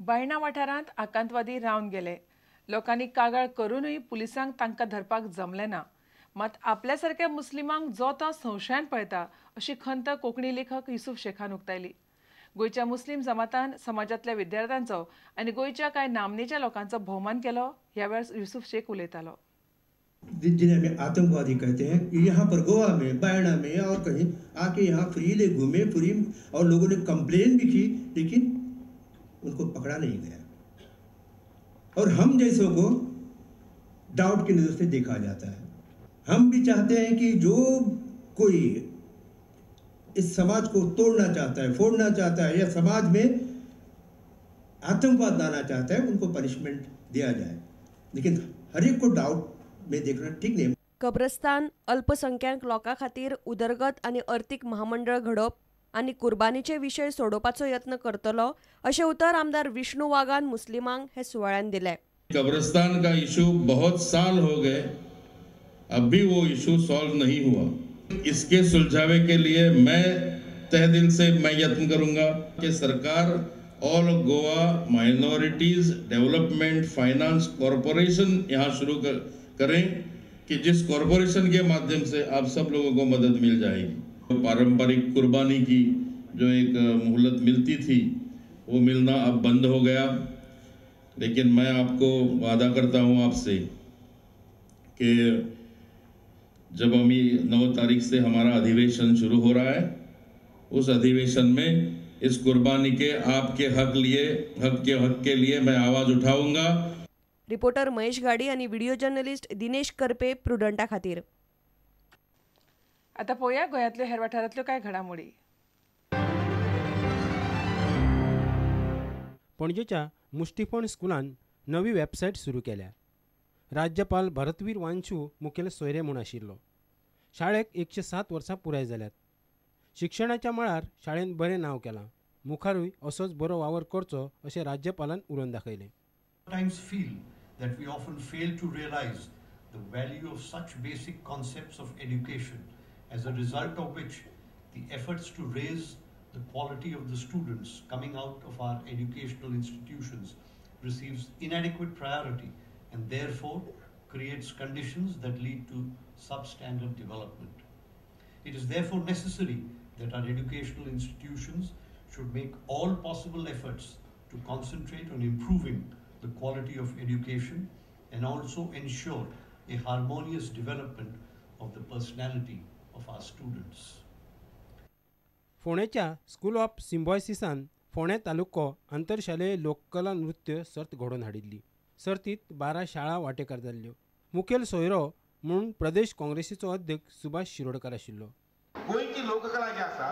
बायणा वाठारांत आकांतवादी रावन गेले. लोकांनी कागाळ करूनय पुलिसांक तांकां धरपाक जमलें ना. मात आपल्या सारक्या मुस्लिमांक जो तो संशयान पळयता अशी खंत कोंकणी लेखक युसूफ शेखान उक्तायली. गोंयच्या मुस्लिम जमातान समाजांतल्या विद्यार्थ्यांचो आनी गोंयच्या कांय नामनेच्या लोकांचो भोवमान केलो. ह्या वेळार युसूफ शेख उलयतालो. जिन्हें हमें आतंकवादी कहते हैं, यहाँ पर गोवा में, बायणा में और कहीं आके यहाँ फ्रीली घूमे फ्री, और लोगों ने कंप्लेन भी की, लेकिन उनको पकड़ा नहीं गया। और हम जैसों को डाउट की नज़र से देखा जाता है। हम भी चाहते हैं कि जो कोई इस समाज को तोड़ना चाहता है, फोड़ना चाहता है या समाज में आतंकवाद लाना चाहता है, उनको पनिशमेंट दिया जाए, लेकिन हर एक को डाउट में देखना ठीक नहीं। कब्रस्तान अल्पसंख्याक लोकां खातीर उदरगत आनी अर्थीक महामंडळ घडोवप आनी कुर्बानीचे विशय सोडोवपाचो यत्न करतलो अशें उतर आमदार विष्णू वाघान मुस्लिमांक हे सुवाळ्यान दिलें। कब्रस्तान का इशू बहुत साल हो गए, अब भी वो इशू सॉल्व नहीं हुआ। इसके सुलझावे के लिए मैं तहे दिल से मैं यत्न करूंगा कि सरकार all Goa minorities development finance corporation यहाँ शुरू करें कि जिस कॉरपोरेशन के माध्यम से आप सब लोगों को मदद मिल जाएगी। पारंपरिक कुर्बानी की जो एक मोहलत मिलती थी वो मिलना अब बंद हो गया, लेकिन मैं आपको वादा करता हूँ आपसे कि जब हम 9 तारीख से हमारा अधिवेशन शुरू हो रहा है, उस अधिवेशन में इस कुर्बानी के आपके हक के लिए मैं आवाज़ उठाऊंगा। रिपोर्टर महेश गाडी आणि व्हिडिओ जर्नलिस्ट दिनेश करपे प्रुडंटा खातीर। आता पळोवया गोंयांतल्यो हेर वाठारांतल्यो कांय घडामोडी। पणजेच्या मुष्टिफोण स्कुलान नवी वेबसायट सुरू केल्या. राज्यपाल भारतवीर वांचू मुखेल सोयरे म्हूण आशिल्लो. शाळेक 107 वर्सां पुराय जाल्यात. शिक्षणाच्या मळार शाळेन बरें नांव केलां. मुखारूय असोच बरो वावर करचो अशें राज्यपालान उलोवन दाखयलें. Sometimes feel that we often fail to realize the value of such basic concepts of education, as a result of which the efforts to raise the quality of the students coming out of our educational institutions receives inadequate priority and therefore creates conditions that lead to substandard development. It is therefore necessary that our educational institutions should make all possible efforts to concentrate on improving the quality of education and also ensure a harmonious development of the personality of our students. फोंडेच्या school of सिम्बॉयसिसान फोंडें तालुको आंतरशालेय लोककला नृत्य सर्त घडोवन हाडिल्ली. सर्तीत 12 शाळा वांटेकार जाल्ल्यो. मुखेल सोयरो म्हूण प्रदेश काँग्रेसीचो अध्यक्ष सुभाष शिरोडकर आशिल्लो. गोंयची लोककला जी आसा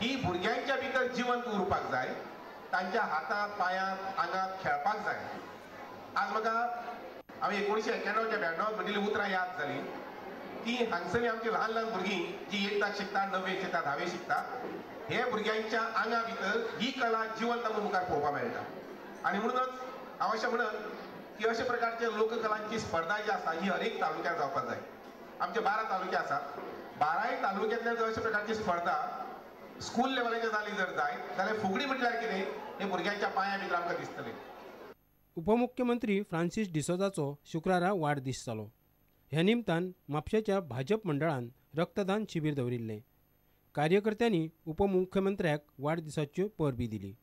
ही भुरग्यांच्या भितर जिवंत उरपाक जाय, तांच्या हातात पायांत आंगात खेळपाक जाय. आज म्हाका हांवें 1991च्या 92 म्हणिल्ली उतरां याद जाली की हांगसरली आमची ल्हान ल्हान भुरगीं जी एट्थाक शिकता, 9वेक शिकता, 10वेक शिकता, हे भुरग्यांच्या आंगा भितर ही कला जिवंत आमकां मुखार पळोवपाक मेळटा. आनी म्हणूनच हांव अशें म्हणत की अशे प्रकारचे लोककलांची स्पर्धा जी आसा ही हर एक तालुक्यात जावपाक जाय. आमचे 12 तालुके आसात, 12 तालुक्यांतल्यान जर अशे प्रकारची स्पर्धा स्कूल लेवलाचेर जाली जर जायत जाल्यार फुगडी म्हटल्यार कितें हें भुरग्यांच्या पांया भितर आमकां दिसतलें. उपमुख्यमंत्री फ्रांसीस डिसोजाचो शुक्रारा वाडदीस जालो. ह्या निमतान म्हापशेच्या भाजप मंडळान रक्तदान शिबीर दवरिल्लें. कार्यकर्त्यांनी उपमुख्यमंत्र्याक वाडदिसाच्यो परबी दिली.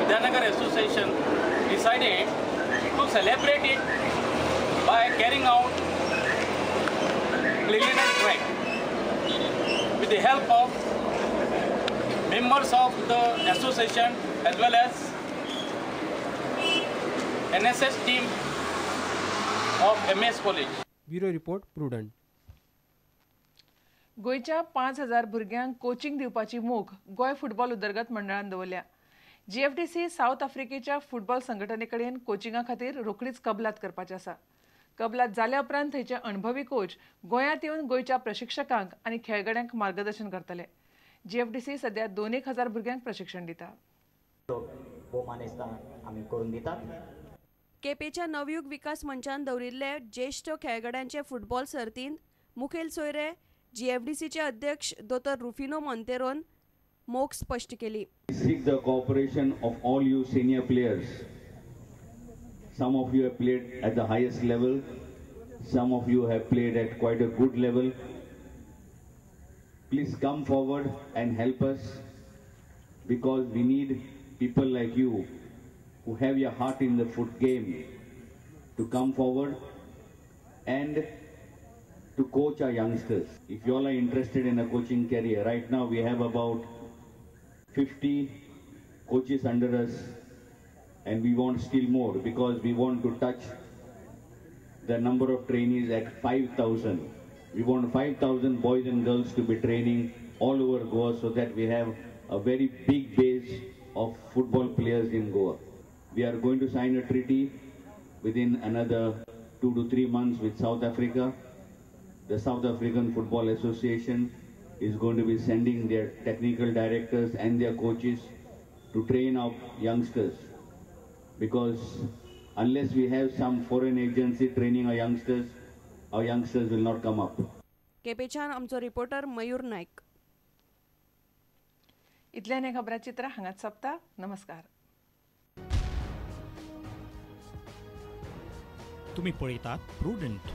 Vidyanagar Association decided to celebrate it by carrying out cleanliness drive with the help of members of the association as well as NSS team of MS College. Bureau Report, Prudent. गोंयच्या 5000 भुरग्यांक कोचिंग दिवपाची मोख Goa football उदरगत मंडळान दवरल्या. GFDC south आफ्रिकेच्या football संघटने कडेन कोचिंगा खातीर रोखडीच कबलात करपाची आसा. कबलात जाल्या उपरांत थंयचे अणभवी कोच गोंयांत येवन गोंयच्या प्रशिक्षकांक आनी खेळगड्यांक मार्गदर्शन करतले. जीएफडीसी सध्या 2,000 भुरग्यांक प्रशिक्षण दिता. केपेच्या नवयुग विकास मंचान दवरिल्ले ज्येश्ठ खेळगड्यांचे फुटबॉल सर्तींत मुखेल सोयरे जीएफडीसीचे अध्यक्ष दोतोर रुफिनो मोंतेरोन मोख स्पश्ट केली. Seek the cooperation of all you senior players. Some of you have played at the highest level, some of you have played at quite a good level. Please come forward and help us, because we need people like you who have your heart in the foot game to come forward and to coach our youngsters. If you all are interested in a coaching career, right now we have about 50 coaches under us, and we want still more because we want to touch the number of trainees at 5,000. We want 5,000 boys and girls to be training all over Goa so that we have a very big base of football players in Goa. We are going to sign a treaty within another 2 to 3 months with South Africa. The South African Football Association is going to be sending their technical directors and their coaches to train our youngsters, because unless we have some foreign agency training our youngsters will not come up. केपेच्यान आमचो reporter मयूर नायक. इतल्यान हें खबराचित्र हांगाच सोंपता. नमस्कार. तुम्ही पळयतात Prudent.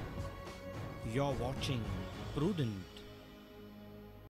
You are watching Prudent.